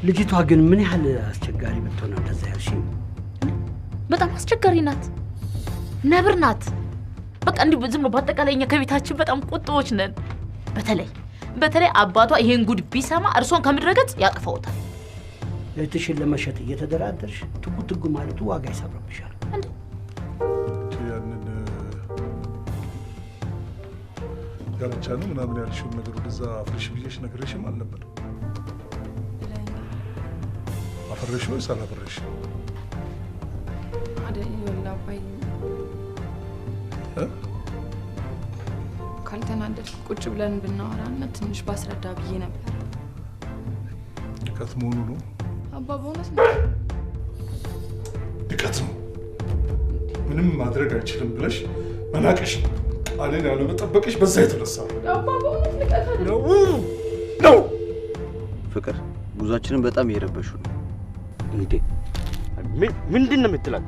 ልጅቷ ግን ምን ያህል አስቸጋሪ ብትሆን እንደዛ ያልሽኝ? በጣም አስቸጋሪ ናት፣ ነብር ናት። በቃ እንዲሁ ዝም ብሎ በአጠቃላይ እኛ ከቤታችን በጣም ቁጥቦች ነን። በተለይ በተለይ አባቷ ይሄን ጉድ ቢሰማ እርሶን ከምድረ ገጽ ያጠፋውታል። እህትሽን ለመሸጥ እየተደራደርሽ ትጉ ትጉ ማለቱ ዋጋ ይሰብርብሻል። ያንን ጋብቻ ነው ምናምን ያልሽውን ነገር ወደዛ አፍርሽ ብዬሽ ነግሬሽም አልነበር? አፈረሽ ወይስ አላፈረሽ? አባዬ ካልተናደድኩ ቁጭ ብለን ብናወራና ትንሽ ባስረዳ ብዬ ነበር። ንቀት መሆኑ ነው አባ፣ በእውነት ነው ንቀት ነው። ምንም ማድረግ አይችልም ብለሽ መናቅሽ፣ ቃሌን ያለመጠበቅሽ በዛ የተነሳ አባ፣ በእውነት ንቀት አይደለም ነው። ፍቅር ጉዟችንን በጣም እየረበሹ ነው። እንዴ ምንድን ነው የምትላት?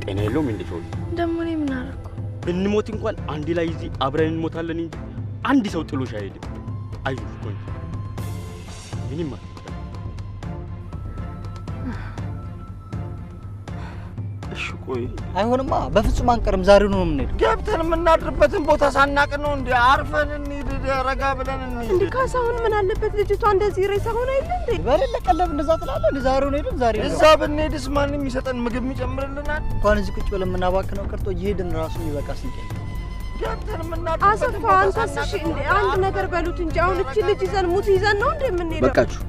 ጤና የለውም እንዴ ሰውዬው? ደግሞ እኔ ምን አደረኩ? ብንሞት እንኳን አንድ ላይ እዚህ አብረን እንሞታለን እንጂ አንድ ሰው ጥሎሽ አይሄድም። አይዞሽ ቆንጆ፣ ምንም አትጨነቂ። እሺ ቆይ አይሆንማ፣ በፍጹም አንቀርም። ዛሬው ነው የምንሄደው። ገብተን የምናድርበትን ቦታ ሳናቅ ነው እንዴ? አርፈን እንሂድ፣ ረጋ ብለን እንሂድ። እንዴ ካሳሁን፣ ምን አለበት ልጅቷ እንደዚህ ሬሳ ሆና የለ እንዴ? በሌለ ቀለብ እንደዛ ትላለህ። እንዴ ዛሬው ነው ሄደን ዛሬ እዛ ብንሄድስ ማንም ይሰጠን ምግብ ይጨምርልናል? እንኳን እዚህ ቁጭ ብለን የምናባክነው ቀርቶ እየሄድን ራሱ የሚበቃ ስንቅ የለም። ገብተን የምናድርበትን አሰፋ፣ አንተስ እሺ እንዴ አንድ ነገር በሉት እንጂ አሁን እቺ ልጅ ይዘን ሙት ይዘን ነው እንዴ የምንሄደው? በቃችሁ፣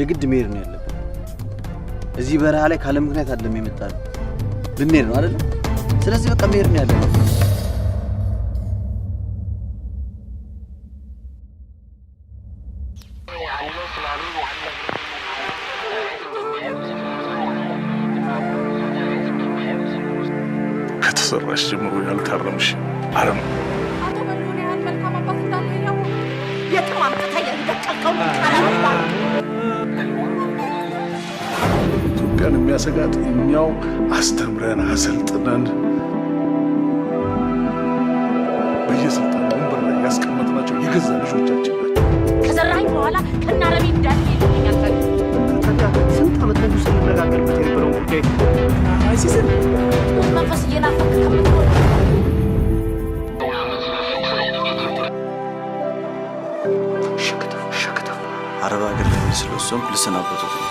የግድ መሄድ ነው ያለብን። እዚህ በረሃ ላይ ካለ ምክንያት አይደለም የመጣነው። ልንሄድ ነው አይደለም? ስለዚህ በቃ መሄድ ነው ያለብን። ከተሰራሽ ጀምሮ ያልታረምሽ አረም አቶ በልሁን ያህል መልካም አባት እንዳለ ያወቅ የትም አምጥተህ ያልደቀቀውን ቃላት ኢትዮጵያን የሚያሰጋት እኛው አስተምረን አሰልጥነን በየስልጣን ወንበር ላይ ያስቀመጥናቸው የገዛ ልጆቻችን ናቸው። ከዘራኝ በኋላ ከናረቢ እንዳለ ይሉኛል። ታዲያ ስንት ዓመት ሙሉ ስንነጋገርበት የነበረውን ጉዳይ አይሲስን መንፈስ እየናፈቅ ከምትሆን አረብ ሀገር ለመሄድ ስለወሰንኩ ልሰናበቱት ነው።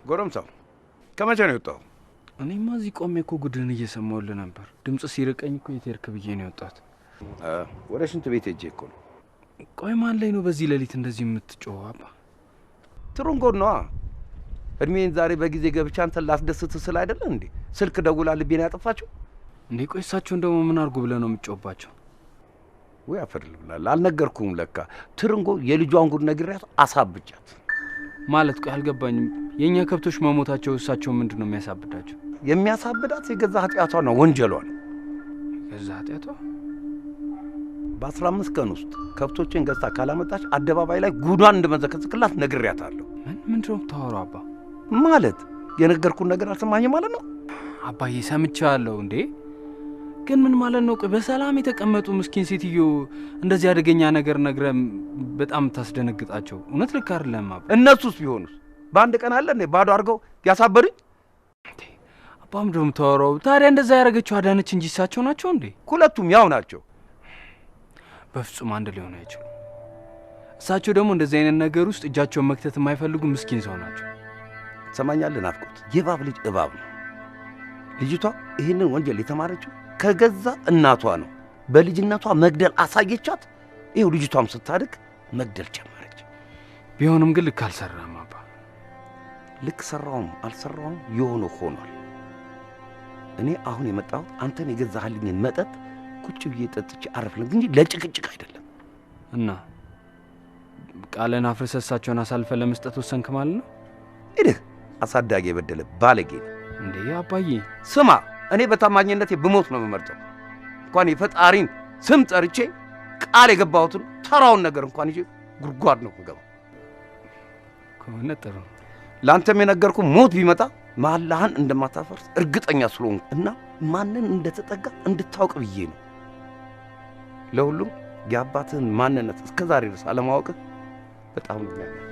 ጎረምሳው ከመቼ ነው የወጣው? እኔማ እዚህ ቆሜ እኮ ጉድህን እየሰማሁልህ ነበር። ድምፅ ሲርቀኝ እኮ የት ሄድክ ብዬ ነው የወጣሁት። ወደ ሽንት ቤት ሄጄ እኮ ነው። ቆይ ማን ላይ ነው በዚህ ሌሊት እንደዚህ የምትጮኸው? አባ ትሩንጎድ ነዋ። እድሜን ዛሬ በጊዜ ገብቼ አንተን ላስደስትህ ስል አይደለ እንዴ ስልክ ደውላ ልቤን ያጠፋችው? እንዴ ቆይ እሳቸውን ደግሞ ምን አድርጉ ብለህ ነው የምትጮህባቸው? ወይ አፈር ልብላለህ። አልነገርኩህም ለካ ትርንጎ የልጇን ጉድ ነግሬያት አሳብጃት። ማለት ቆይ አልገባኝም። የእኛ ከብቶች መሞታቸው እሳቸው ምንድን ነው የሚያሳብዳቸው? የሚያሳብዳት የገዛ ኃጢአቷ ነው፣ ወንጀሏ ነው። የገዛ ኃጢአቷ? በ15 ቀን ውስጥ ከብቶችን ገዝታ ካላመጣች አደባባይ ላይ ጉዷን እንደመዘከዝክላት ነግሬያታለሁ። ምን ምንድን ነው የምታወራው አባ? ማለት የነገርኩህን ነገር አልሰማኝም ማለት ነው? አባዬ ሰምቻለሁ። እንዴ ግን ምን ማለት ነው? በሰላም የተቀመጡ ምስኪን ሴትዮ እንደዚህ አደገኛ ነገር ነግረህ በጣም ታስደነግጣቸው። እውነት ልክ አይደለም አባ። እነሱስ ቢሆኑስ በአንድ ቀን አለ እንዴ ባዶ አድርገው ያሳበዱኝ? አባ ምንድን ነው የምታወራው? ታዲያ እንደዛ ያደረገችው አዳነች እንጂ እሳቸው ናቸው እንዴ? ሁለቱም ያው ናቸው። በፍጹም አንድ ሊሆን አይችሉም። እሳቸው ደግሞ እንደዚህ አይነት ነገር ውስጥ እጃቸውን መክተት የማይፈልጉ ምስኪን ሰው ናቸው። ትሰማኛለህ ናፍቆት? የእባብ ልጅ እባብ ነው። ልጅቷ ይህንን ወንጀል የተማረችው ከገዛ እናቷ ነው። በልጅነቷ መግደል አሳየቻት። ይኸው ልጅቷም ስታድግ መግደል ጀመረች። ቢሆንም ግን ልክ አልሰራም አባ። ልክ ሰራውም አልሰራውም የሆነ ሆኗል። እኔ አሁን የመጣሁት አንተን የገዛህልኝን መጠጥ ቁጭ ብዬ ጠጥቼ አረፍ ልንግ እንጂ ለጭቅጭቅ አይደለም። እና ቃልን አፍርሰህ እሳቸውን አሳልፈህ ለመስጠት ወሰንክ ማለት ነው? ሂድህ አሳዳጊ የበደለ ባለጌ ነው። እንዴ አባዬ ስማ፣ እኔ በታማኝነቴ ብሞት ነው የምመርጠው። እንኳን የፈጣሪን ስም ጠርቼ ቃል የገባሁትን ተራውን ነገር እንኳን ይዤ ጉድጓድ ነው የምገባው። ከሆነ ጥሩ። ለአንተም የነገርኩህ ሞት ቢመጣ መሐላህን እንደማታፈርስ እርግጠኛ ስለሆንኩ እና ማንን እንደተጠጋ እንድታውቅ ብዬ ነው። ለሁሉም የአባትህን ማንነት እስከ ዛሬ ድረስ አለማወቅህ በጣም ነው የሚያናድደው።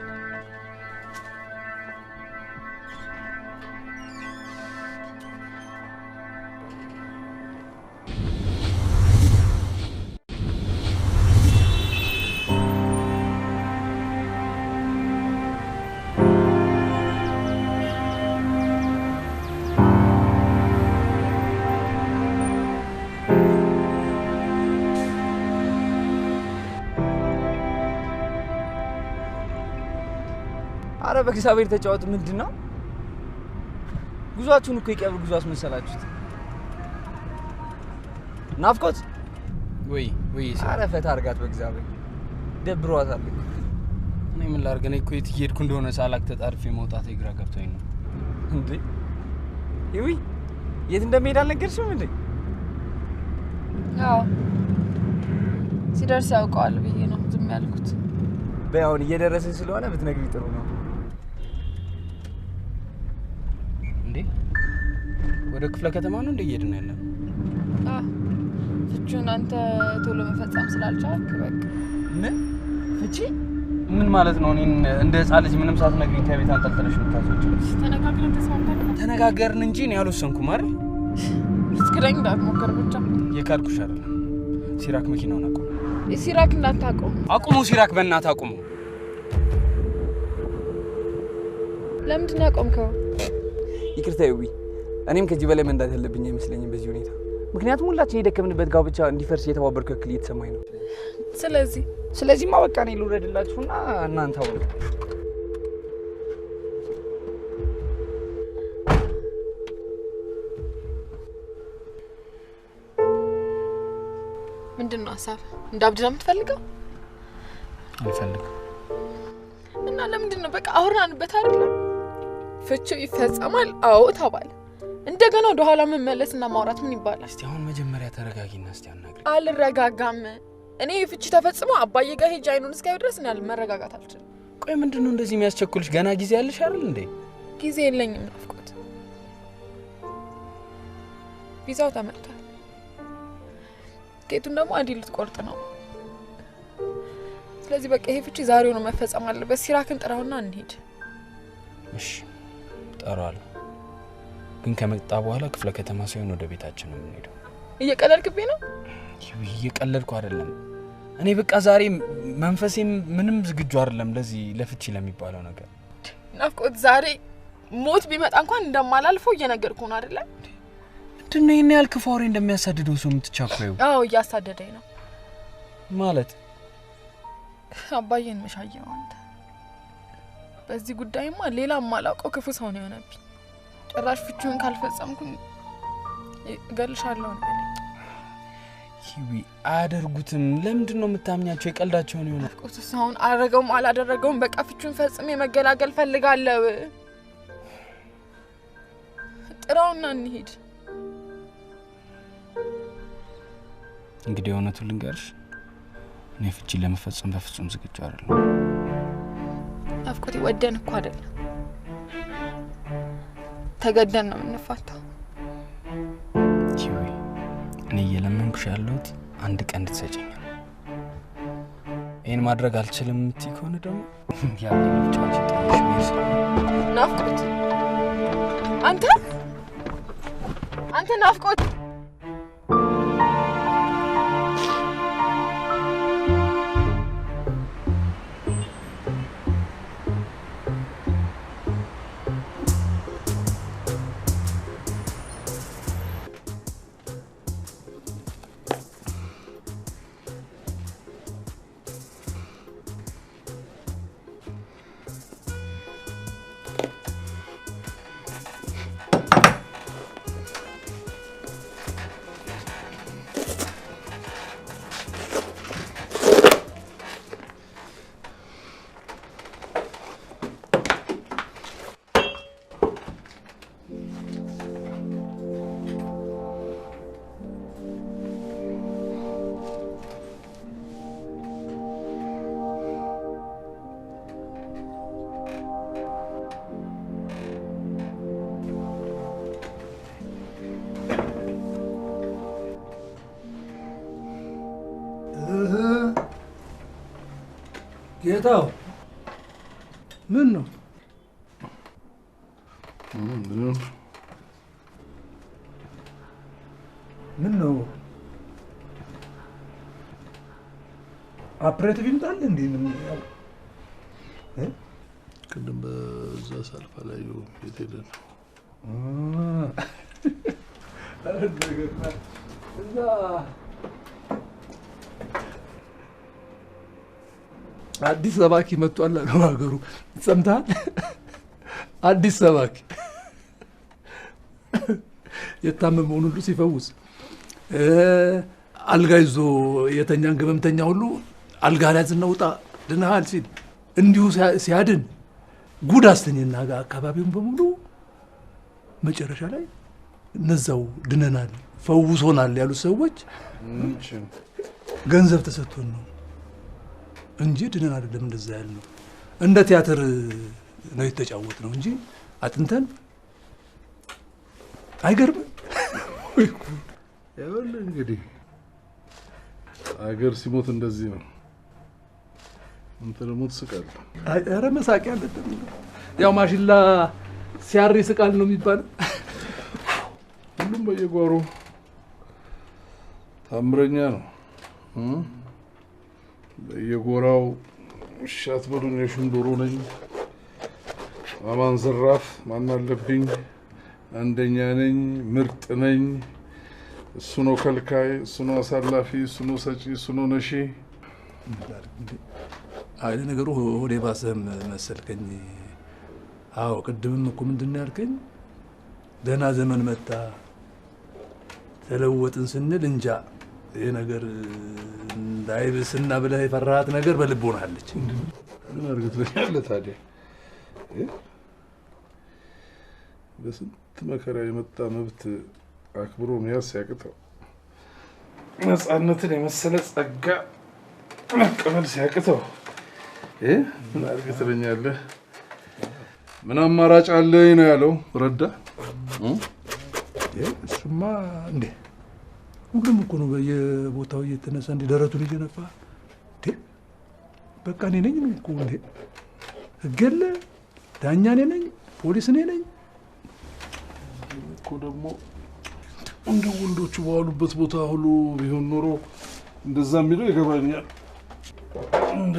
አረ በእግዚአብሔር ተጫወት። ምንድነው ጉዟችሁን እኮ የቀብር ጉዞ አስመሰላችሁት። ናፍቆት ወይ ወይ፣ አረ ፈታ አድርጋት በእግዚአብሔር፣ ደብሯታል እኮ። እኔ ምን ላድርግ? እኔ እኮ የት እየሄድኩ እንደሆነ ሳላክ ተጣድፌ መውጣቴ ግራ ገብቶኝ ነው። እንዴ ይዊ፣ የት እንደሚሄድ አልነገርሽም እንዴ? አዎ ሲደርስ ያውቀዋል ብዬ ነው ዝም ያልኩት። በይ አሁን እየደረሰ ስለሆነ ብትነግሪ ጥሩ ነው። እንዴ ወደ ክፍለ ከተማ ነው እንደ እየሄድን ያለ? አዎ ፍቺውን አንተ ቶሎ መፈጸም ስላልቻልክ በቃ። ምን ፍቺ? ምን ማለት ነው? እኔን እንደ ሕፃን ልጅ ምንም ሳትነግሪኝ ከቤት አንጠልጥለሽ የምታስወጪው? ተነጋግረን ተስማምተን ተነጋገርን እንጂ እኔ አልወሰንኩም አይደል? ልትክደኝ እንዳትሞክር ብቻ። የካድኩሽ አይደለም። ሲራክ መኪናውን አቁሙ። ሲራክ እንዳታቆም። አቁሙ ሲራክ፣ በእናትህ አቁሙ። ለምንድን ነው ያቆምከው? ይቅርታ ይዊ፣ እኔም ከዚህ በላይ መንዳት ያለብኝ አይመስለኝም በዚህ ሁኔታ። ምክንያቱም ሁላችን የደከምንበት ጋብቻ እንዲፈርስ የተባበርኩ ያክል እየተሰማኝ ነው። ስለዚህማ በቃ እኔ ልውረድላችሁና እናንተ አውሩ። ምንድን ነው ሀሳብ? እንዳብድ ነው የምትፈልገው? አልፈልግም። እና ለምንድን ነው በቃ አውራንበት አይደለም? ፍቺው ይፈጸማል አዎ ተባለ። እንደገና ወደ ኋላ መመለስና ማውራት ምን ይባላል? እስቲ አሁን መጀመሪያ ተረጋጊና እስቲ አናግሪኝ። አልረጋጋም። እኔ ፍቺ ተፈጽሞ አባዬ ጋር ሄጄ አይኑን እስካየው ድረስ እኔ መረጋጋት አልችልም። ቆይ ምንድን ነው እንደዚህ የሚያስቸኩልሽ? ገና ጊዜ ያለሽ አይደል እንዴ? ጊዜ የለኝም ናፍቆት። ቪዛው ተመቷል። ጌቱን ደግሞ አዲ ልትቆርጥ ነው። ስለዚህ በቃ ይሄ ፍቺ ዛሬው ነው መፈጸም አለበት። ሲራክን ጥራውና እንሂድ። እሺ እጠራዋለሁ፣ ግን ከመጣ በኋላ ክፍለ ከተማ ሳይሆን ወደ ቤታችን ነው የምንሄደው። እየቀለድክብኝ ነው? እየቀለድኩ አይደለም። እኔ በቃ ዛሬ መንፈሴም ምንም ዝግጁ አይደለም ለዚህ ለፍቺ ለሚባለው ነገር። ናፍቆት ዛሬ ሞት ቢመጣ እንኳን እንደማላልፈው እየነገርኩህ ነው አይደለ? ምንድን ነው ይሄን ያህል ክፉ አውሬ እንደሚያሳድደው ሰው የምትቻኮየው? አዎ እያሳደደኝ ነው። ማለት አባዬን መሻየው አንተ። በዚህ ጉዳይማ ሌላ የማላውቀው ክፉ ሰው ነው የሆነብኝ። ጭራሽ ፍቺውን ካልፈጸምኩኝ እገልሻለሁ ነው ያለኝ። ሂዊ አያደርጉትም። ለምንድን ነው የምታምኛቸው? የቀልዳቸውን ይሆናል። ናፍቆት እሱ አሁን አደረገውም አላደረገውም በቃ ፍቺውን ፈጽሜ መገላገል ፈልጋለሁ። ጥራውና እንሂድ። እንግዲህ እውነቱን ልንገርሽ፣ እኔ ፍቺን ለመፈጸም በፍጹም ዝግጁ አይደለሁም። ናፍቆቴ ወደን እኮ አይደለም ተገደን ነው የምንፋታው። ሂዊ እኔ እየለመንኩሽ ያለሁት አንድ ቀን እንድትሰጪኝ ነው። ይሄን ማድረግ አልችልም የምትይ ከሆነ ደግሞ ያለኝ ብቻ አንቺ ጥለሽ መሄድ ስለሆነ። ናፍቆት አንተ አንተ ናፍቆት ጌታው ምን ነው? ምን ነው? aperitif ይምጣል እንዴ? ቅድም በዛ ሳልፍ አላየሁም። የት ሄደ ነው? እዛ አዲስ ሰባኪ መጥቷል አሉ ሀገሩ። ሰምተሃል? አዲስ ሰባኪ የታመመውን ሁሉ ሲፈውስ፣ አልጋ ይዞ የተኛን ግመምተኛ ሁሉ አልጋ ላይ ዝናውጣ ድነሃል ሲል እንዲሁ ሲያድን ጉድ አስተኝና አካባቢውን በሙሉ መጨረሻ ላይ እነዛው ድነናል ፈውሶናል ያሉት ሰዎች ገንዘብ ተሰጥቶን ነው እንጂ ድነን አይደለም እንደዛ ያልነው። እንደ ቲያትር ነው የተጫወትነው እንጂ አጥንተን አይገርምም? ይኸውልህ እንግዲህ አገር ሲሞት እንደዚህ ነው። አንተ ደግሞ ትስቃለህ። ኧረ መሳቂያ አይደለም። ያው ማሽላ ሲያር ይስቃል ነው የሚባለው። ሁሉም በየጓሮ ታምረኛ ነው። በየጎራው እሺ አትበሉኝ፣ የሹም ዶሮ ነኝ፣ አማን ዘራፍ፣ ማን አለብኝ፣ አንደኛ ነኝ፣ ምርጥ ነኝ፣ እሱ ነው ከልካይ፣ እሱ ነው አሳላፊ፣ እሱ ነው ሰጪ፣ እሱ ነው ነሺ። አይ ለነገሩ ሆዴ ባሰህም መሰልከኝ። አዎ ቅድምም እኮ ምንድን ነው ያልከኝ? ደህና ዘመን መጣ ተለወጥን ስንል እንጃ ይሄ ነገር እንዳይብስና ብለህ የፈራሃት ነገር በልብ ሆናለች። ምን አድርገህ ትለኛለህ ታዲያ? በስንት መከራ የመጣ መብት አክብሮ መያዝ ሲያቅተው፣ ነፃነትን የመሰለ ጸጋ መቀበል ሲያቅተው ምን አድርገህ ትለኛለህ? ምን አማራጭ አለኝ ነው ያለው ረዳ። እሱማ እንዴ ሁሉም እኮ ነው በየቦታው እየተነሳ እንደ ደረቱን እየነፋ እንዴ በቃ እኔ ነኝ ነው እኮ እንዴ። ህግ የለ፣ ዳኛ እኔ ነኝ፣ ፖሊስ እኔ ነኝ እኮ። ደግሞ እንደ ወንዶቹ በዋሉበት ቦታ ሁሉ ቢሆን ኖሮ እንደዛ የሚለው ይገባኛል። እንደ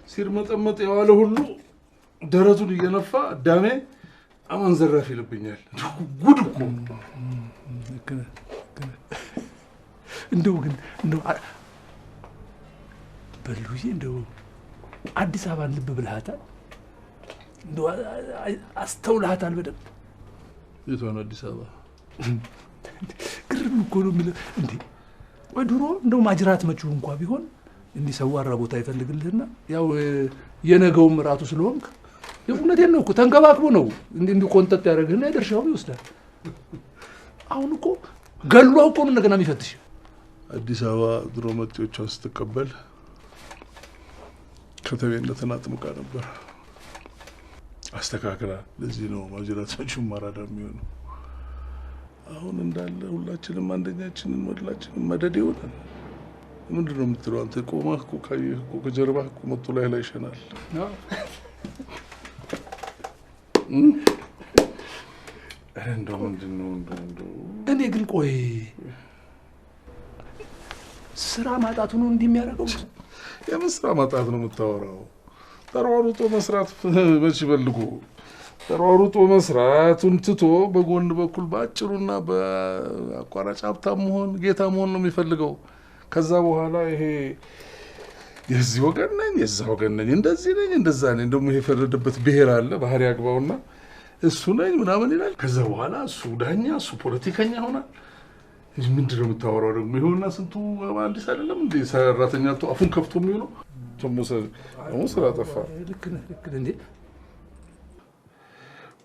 ሲርመጠመጥ የዋለ ሁሉ ደረቱን እየነፋ ዳሜ አማን ዘራፍ ይልብኛል። ጉድ እኮ። እንደው ግን እንደው በሉዬ እንደው አዲስ አበባን ልብ ብለሃታል? እንደው አስተውለሃታል በደንብ? የቷን አዲስ አበባ? ግርም እኮ ነው የሚለው። እንዴ ወይ ድሮ እንደው ማጅራት መጪው እንኳ ቢሆን እንዲህ ሰዋራ ቦታ ይፈልግልህና ያው የነገውም እራቱ ስለሆንክ የእውነቴን ነው እኮ ተንከባክቦ ነው እንዲህ ቆንጠጥ ያደርግህና የድርሻውን ይወስዳል። አሁን እኮ ገሏ እኮ ነው እንደገና የሚፈትሽ። አዲስ አበባ ድሮ መጤዎቿን ስትቀበል ከተሜነትን አጥምቃ ነበር አስተካክላ። ለዚህ ነው ማጅራት መቺውም አራዳ የሚሆነው። አሁን እንዳለ ሁላችንም አንደኛችንን መድላችንን መደድ ይሆናል። ምንድን ነው የምትለው አንተ? ቆመህ እኮ ካየህ እኮ ከጀርባህ እኮ መጥቶ ላይ ላይ ይሸናል። ኧረ እንደው ምንድን ነው እንደው እኔ ግን ቆይ ስራ ማጣቱ ነው እንዲህ የሚያደርገው? የምን ስራ ማጣት ነው የምታወራው? ተሯሩጦ መስራት መች ይፈልጉ? ተሯሩጦ መስራቱን ትቶ በጎን በኩል በአጭሩና በአቋራጭ ሀብታም መሆን ጌታ መሆን ነው የሚፈልገው። ከዛ በኋላ ይሄ የዚህ ወገን ነኝ የዛ ወገን ነኝ እንደዚህ ነኝ እንደዛ ነኝ ደግሞ ይሄ የፈረደበት ብሔር አለ ባህሪ ያግባውና እሱ ነኝ ምናምን ይላል። ከዛ በኋላ እሱ ዳኛ እሱ ፖለቲከኛ ይሆናል። ምንድን ነው የምታወራው ደግሞ? ይኸውና ስንቱ መሀንዲስ አይደለም እንዴ ሰራተኛ አፉን ከፍቶ የሚውለው? ደግሞ ስራ ጠፋ። ልክ ነህ ልክ ነህ። እንዴ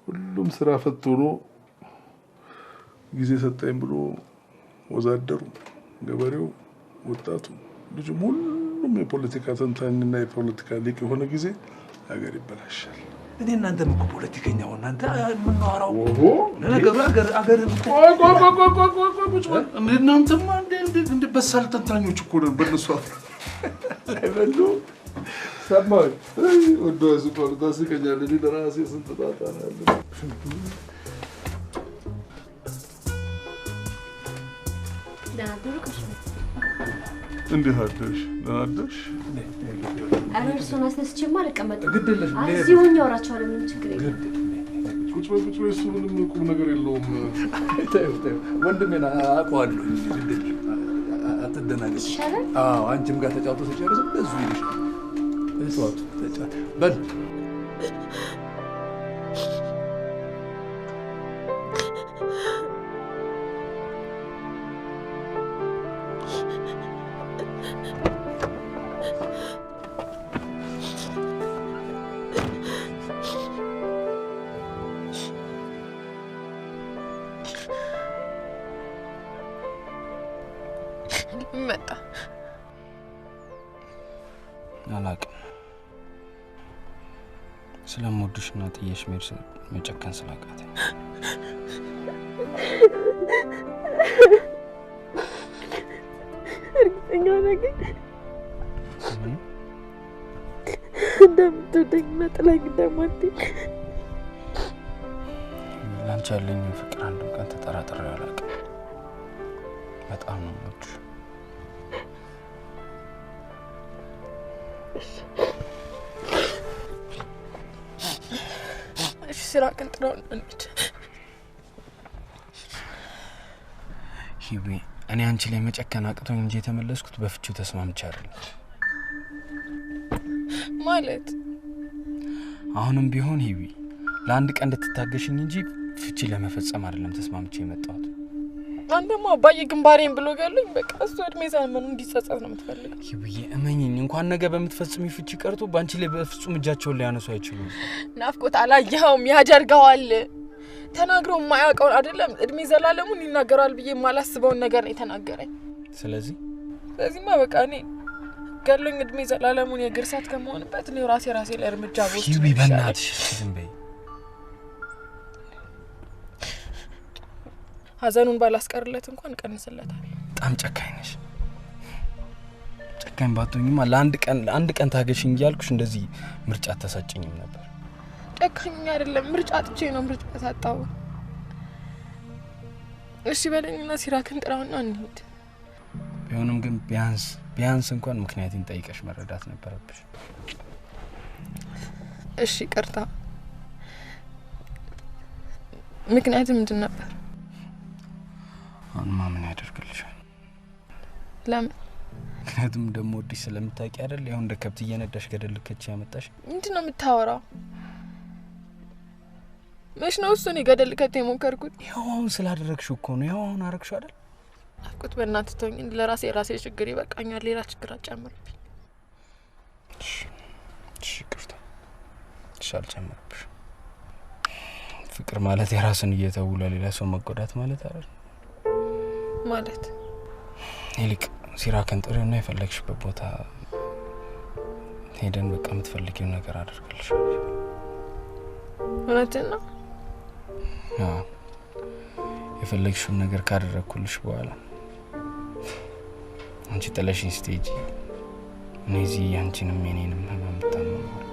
ሁሉም ስራ ፈት ሆኖ ጊዜ ሰጠኝ ብሎ ወዛደሩ፣ ገበሬው፣ ወጣቱ፣ ልጁም ሁሉም የፖለቲካ ተንታኝና የፖለቲካ ሊቅ የሆነ ጊዜ ሀገር ይበላሻል። እኔ እናንተም እኮ ፖለቲከኛ ሆነ አንተ የምናወራው ነገሩ አገር አገር ቆይ ቆይ ቆይ ቆይ ቆይ ቆይ ቁጭ በል። እናንተማ እንደ በሳል ተንታኞች እኮ ነን በእነሱ አፍ አይበሉ ሰማሁኝ። ወዶ ያዝኳል ታስቀኛለህ። እኔ ለራሴ ስንት ጣጣ ነው ያለው። ደህና አደሩ ጋሽ። እንዴት አደርሽ? ደህና አደርሽ? ኧረ እርስዎን አስነስቼማ አልቀመጥም። ግድ የለሽም። አይ እዚሁ ሆኜ አወራቸዋለሁ። ምንም ችግር የለም። ቁጭ በይ ቁጭ በይ። እሱ ምንም ቁም ነገር የለውም። ተይው ተይው፣ ወንድሜን አውቀዋለሁ። ግድ የለሽም፣ አትደናገጪ። ይሻላል። አዎ አንቺም ጋር ተጫውቶ ሲጨርስ እንደዚሁ ይልሻል። ተጫወቱ ተጫወቱ በል መጣ አላቅም። ስለምወድሽና ጥዬሽ መሄድ መጨከን ስላቃተኝ እርግጠኛ ሆነህ ግን እንደምትወደኝና ጥላኝ እንደማትሄድ ላንቺ ያለኝን ፍቅር አንድም ቀን ተጠራጥሬ አላውቅም። በጣም ነው የምወድሽ። እሺ ስራ ግን ጥለውን እንሂድ። ሂዊ፣ እኔ አንቺ ላይ መጨከን አቅቶኝ እንጂ የተመለስኩት በፍቺው ተስማምቼ አይደለም። ማለት አሁንም ቢሆን ሂዊ፣ ለአንድ ቀን እንድትታገሽኝ እንጂ ፍቺ ለመፈጸም አይደለም ተስማምቼ የመጣሁት። አንተማ አባዬ ግንባሬን ብሎ ገሉኝ። በቃ እሱ እድሜ ዘመኑ እንዲጸጸት ነው የምትፈልገው። ሂዊዬ እመኚኝ፣ እንኳን ነገ በምትፈጽሚ ፍቺ ቀርቶ በአንቺ ላይ በፍጹም እጃቸውን ሊያነሱ አይችሉም። ናፍቆት አላየኸውም? ያደርገዋል። ተናግሮ የማያውቀውን አይደለም እድሜ ዘላለሙን ይናገራል ብዬ የማላስበውን ነገር ነው የተናገረኝ። ስለዚህማ በቃ እኔ ገሎኝ እድሜ ዘላለሙን የእግር እሳት ከመሆንበት እኔ ራሴ ላይ እርምጃ ብወስድ ሂዊ በእናትሽ ዝም በይ። ሀዘኑን ባላስቀርለት እንኳን ቀንስለታል። በጣም ጨካኝ ነሽ። ጨካኝ ባትሆኝማ ለአንድ ቀን ታገሽኝ እያልኩሽ እንደዚህ ምርጫ አታሳጭኝም ነበር። ጨካኝ አይደለም፣ ምርጫ አጥቼ ነው ምርጫ ያሳጣው። እሺ በለኝና ሲራክን ጥራውና እንሂድ። ቢሆንም ግን ቢያንስ እንኳን ምክንያቴን ጠይቀሽ መረዳት ነበረብሽ። እሺ ይቅርታ። ምክንያት ምንድን ነበር? አሁንማ ምን ያደርግልሻል? ለምን? ምክንያቱም እንደምወድሽ ስለምታውቂ አይደል? ያው እንደ ከብት እየነዳሽ ገደል ልከች ያመጣሽ። ምንድን ነው የምታወራው? መች ነው እሱን የገደል ልከት የሞከርኩት? ያው አሁን ስላደረግሽው እኮ ነው። ያው አሁን አረግሽው አይደል? ናፍቆት በእናትህ ተወኝ። ለራሴ የራሴ ችግር ይበቃኛል። ሌላ ችግር አትጨምርብኝ። እሺ ይቅርታ። እሺ አልጨምርብሽ። ፍቅር ማለት የራስን እየተው ለሌላ ሰው መጎዳት ማለት አይደል? ማለት ይልቅ ሲራክን ጥሪውና የፈለግሽበት ቦታ ሄደን በቃ የምትፈልጊውን ነገር አደርግልሻለሁ። እውነትህን ነው? አዎ፣ የፈለግሽውን ነገር ካደረግኩልሽ በኋላ አንቺ ጥለሽኝ ስትሄጂ እኔ እዚህ ያንቺንም የኔንም ህመም እታመማለሁ።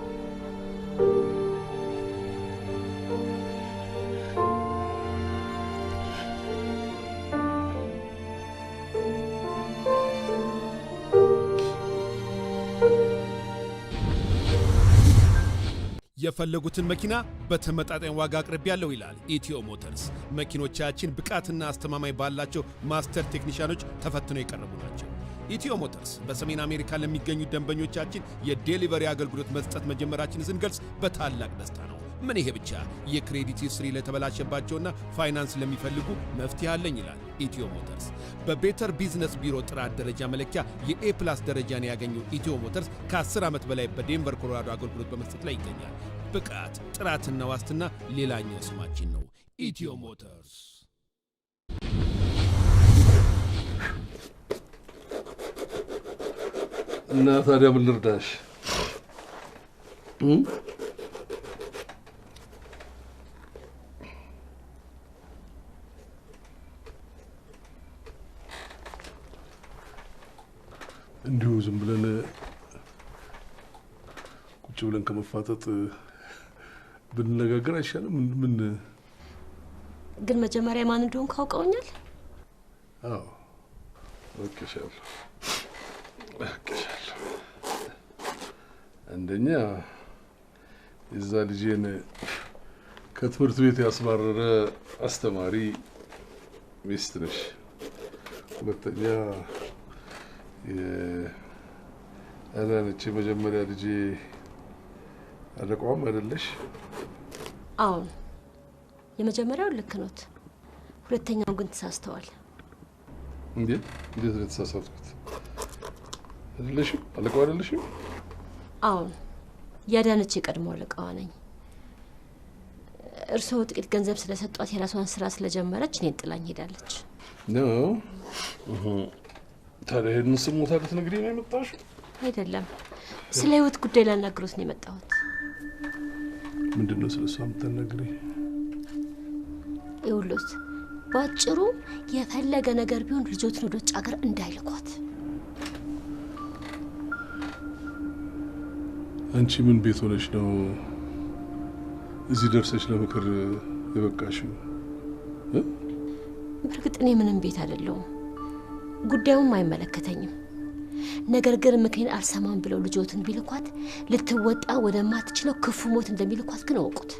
የፈለጉትን መኪና በተመጣጣኝ ዋጋ አቅርቤያለሁ ይላል ኢትዮ ሞተርስ። መኪኖቻችን ብቃትና አስተማማኝ ባላቸው master ቴክኒሻኖች ተፈትነው የቀረቡ ናቸው። ኢትዮ ሞተርስ በሰሜን አሜሪካ ለሚገኙ ደንበኞቻችን የ delivery አገልግሎት መስጠት መጀመራችንን ስንገልጽ በታላቅ ደስታ ነው። ምን ይሄ ብቻ፣ የ credit history ለተበላሸባቸውና ፋይናንስ ለሚፈልጉ መፍትሄ አለኝ ይላል ኢትዮ ሞተርስ። በ Better Business Bureau ጥራት ደረጃ መለኪያ የ A+ ደረጃን ያገኘው ኢትዮ ሞተርስ ከ10 ዓመት በላይ በዴንቨር ኮሎራዶ አገልግሎት በመስጠት ላይ ይገኛል። ብቃት፣ ጥራትና ዋስትና ሌላኛው ስማችን ነው። ኢትዮ ሞተርስ። እና ታዲያ ምን ልርዳሽ? እንዲሁ ዝም ብለን ቁጭ ብለን ከመፋጠጥ ብንነጋገር አይሻልም? ምን ግን መጀመሪያ ማን እንደሆንኩ አውቀውኛል? አዎ አውቄሻለሁ፣ አውቄሻለሁ። አንደኛ የዛ ልጄን ከትምህርት ቤት ያስባረረ አስተማሪ ሚስት ነሽ። ሁለተኛ የአዳነች የመጀመሪያ ልጄ አለቃዋም አይደለሽ? አዎን፣ የመጀመሪያው ልክ ኖት፣ ሁለተኛው ግን ተሳስተዋል። እንዴት? እንዴት ነው የተሳሳትኩት? አይደለሽም? አለቃዋ አይደለሽም? አዎን፣ የአዳነች የቀድሞ አለቃዋ ነኝ። እርስዎ ጥቂት ገንዘብ ስለሰጧት የራሷን ስራ ስለጀመረች እኔን ጥላኝ ሄዳለች። ነው ታዲያ ይሄንን ስሞታ ልትነግሪኝ ነው የመጣሽው? አይደለም፣ ስለ ህይወት ጉዳይ ላናግሮት ነው የመጣሁት። ምንድን ነው ስለ እሷ የምታናግሪኝ? ይኸውልዎት፣ በአጭሩ የፈለገ ነገር ቢሆን ልጆትን ወደ ውጭ ሀገር እንዳይልኳት። አንቺ ምን ቤት ሆነሽ ነው እዚህ ደርሰሽ ለምክር የበቃሽው? በእርግጥ እኔ ምንም ቤት አይደለሁም፣ ጉዳዩም አይመለከተኝም። ነገር ግን ምክሬን አልሰማም ብለው ልጆትን ቢልኳት ልትወጣ ወደማትችለው ክፉ ሞት እንደሚልኳት ግን እወቁት።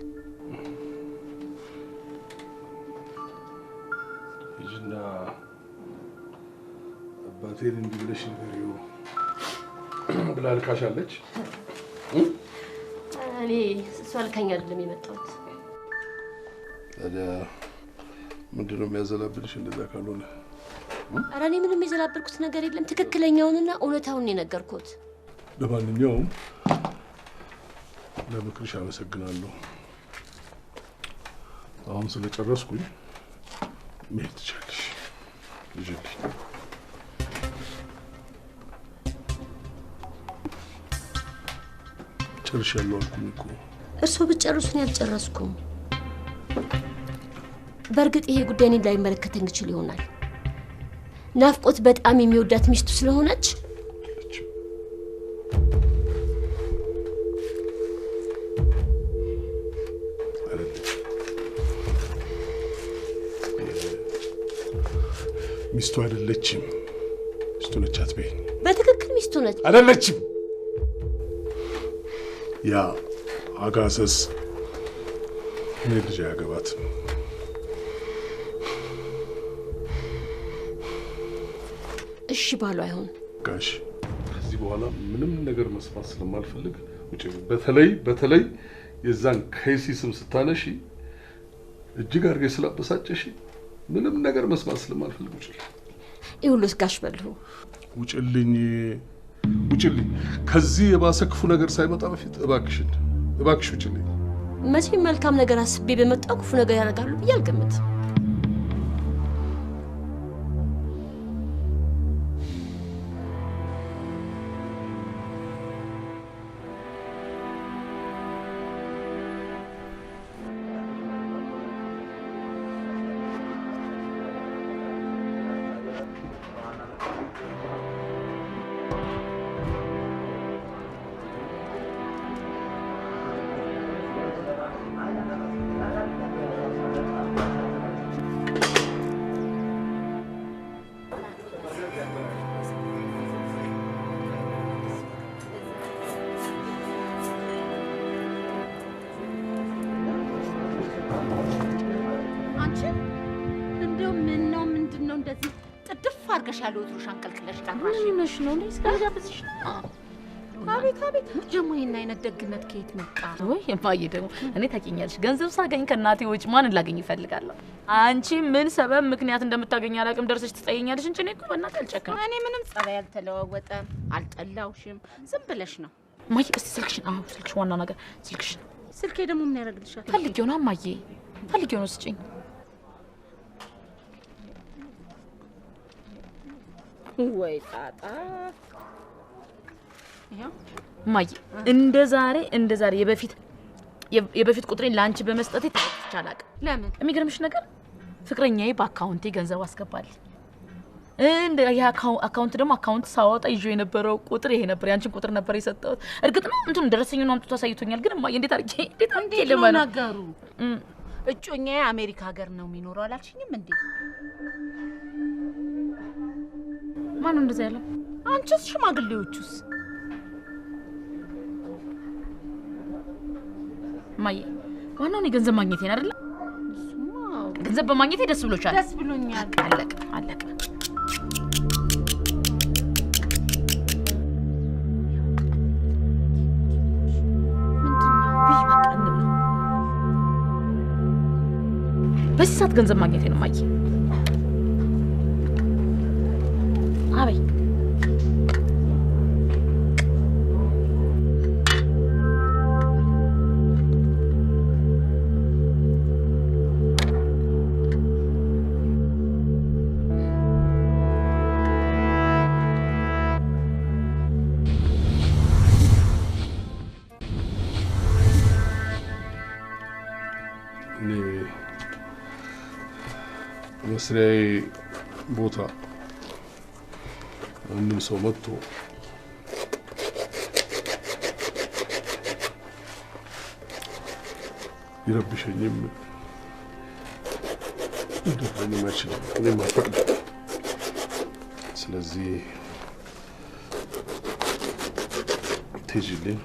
ሂጂና አባቴን እንዲህ ብለሽ ንገሪው ብላ ልካሻለች? እኔ እሷ ልካኝ አይደለም የመጣሁት። ታዲያ ምንድን ነው የሚያዘላብልሽ እንደዛ ካልሆነ? ኧረ እኔ ምንም የዘላበልኩት ነገር የለም። ትክክለኛውንና እውነታውን ነው የነገርኩት። ለማንኛውም ለምክርሽ አመሰግናለሁ። አሁን ስለጨረስኩኝ መሄድ ትችያለሽ። ልጅልኝ ጨርሻለሁ አልኩኝ እኮ። እርስዎ ብትጨርሱ እኔ አልጨረስኩም። በእርግጥ ይሄ ጉዳይ እኔን ላይመለከተኝ ይችል ይሆናል። ናፍቆት በጣም የሚወዳት ሚስቱ ስለሆነች ሚስቱ አይደለችም። ሚስቱ ነች አትበይኝ። በትክክል ሚስቱ ነች። አይደለችም። ያ አጋሰስ እኔ ልጅ አያገባትም። እሺ ባሉ አይሆን ጋሽ፣ ከዚህ በኋላ ምንም ነገር መስማት ስለማልፈልግ ውጪ። በተለይ በተለይ የዛን ከይሲ ስም ስታነሺ እጅግ አድርገሽ ስላበሳጨሽ ምንም ነገር መስማት ስለማልፈልግ ውጪልኝ። ይኸውልዎት ጋሽ በልሁ፣ ውጭልኝ፣ ውጭልኝ። ከዚህ የባሰ ክፉ ነገር ሳይመጣ በፊት እባክሽን፣ እባክሽ ውጭልኝ። መቼም መልካም ነገር አስቤ በመጣው ክፉ ነገር ያደርጋሉ ብዬ አልገምትም። ምን ነው ምንድነው እንደዚህ ጥድፍ አድርገሽ ያለው ወትሮሽ አንቀልቅለሽ ጠራሽ? ምን ሆነሽ ነው? እኔ እስካልጋበዝሽ ነው። አቤት አቤት፣ ደግሞ ይሄን አይነት ደግነት ከየት መጣ? ወይ እማዬ ደግሞ እኔ ታውቂኛለሽ፣ ገንዘብ ሳገኝ ከእናቴ ውጭ ማንን ላገኝ እፈልጋለሁ? አንቺ ምን ሰበብ ምክንያት እንደምታገኝ አላውቅም፣ ደርሰሽ ትጠይኛለሽ እንጂ እኔ እኮ በእናትህ አልጨክንም። እኔ ምንም ጸባይ አልተለዋወጠም፣ አልጠላውሽም። ዝም ብለሽ ነው እማዬ። እስቲ ስልክሽን፣ አዎ ስልክሽ፣ ዋና ነገር ስልክሽን። ስልኬ ደግሞ ምን ያደርግልሻል? ፈልጌው ነው እማዬ፣ ፈልጌው ነው፣ ስጭኝ። ወይ ጣጣ እማዬ፣ እንደ ዛሬ የበፊት ቁጥሬን ለአንቺ በመስጠቴ ተጸጽቼ አላውቅም። ለምን? የሚገርምሽ ነገር ፍቅረኛዬ በአካውንቴ ገንዘብ አስገባልኝ። እንደ ይሄ account ደግሞ account ሳወጣ ይዤው የነበረው ቁጥር ይሄ ነበር፣ ያንቺን ቁጥር ነበር የሰጠሁት። እርግጥ ነው እንትኑ ደረሰኙን አምጥቶ አሳይቶኛል። ግን እማዬ እንዴት አድርጌ እንዴት ነው ልመነው? ነገሩ? እጮኛዬ አሜሪካ ሀገር ነው የሚኖረው አላልሽኝም እንዴ? ማነው እንደዛ ያለው? አንቺስ? ሽማግሌዎቹስ? እማዬ ዋናው እኔ ገንዘብ ማግኘቴን አይደለ? ገንዘብ በማግኘቴ ደስ ብሎሻል? ደስ ብሎኛል። አለቀ አለቀ። ብይ በቃ እንብላ። በዚህ ሰዓት ገንዘብ ማግኘቴ ነው እማዬ። አበይ እኔ መስሪያዬ ቦታ አንድም ሰው መጥቶ ሊረብሸኝም ሊደፍረኝም አይችልም። እኔም አልፈቅድም። ስለዚህ ትሄጂልኝ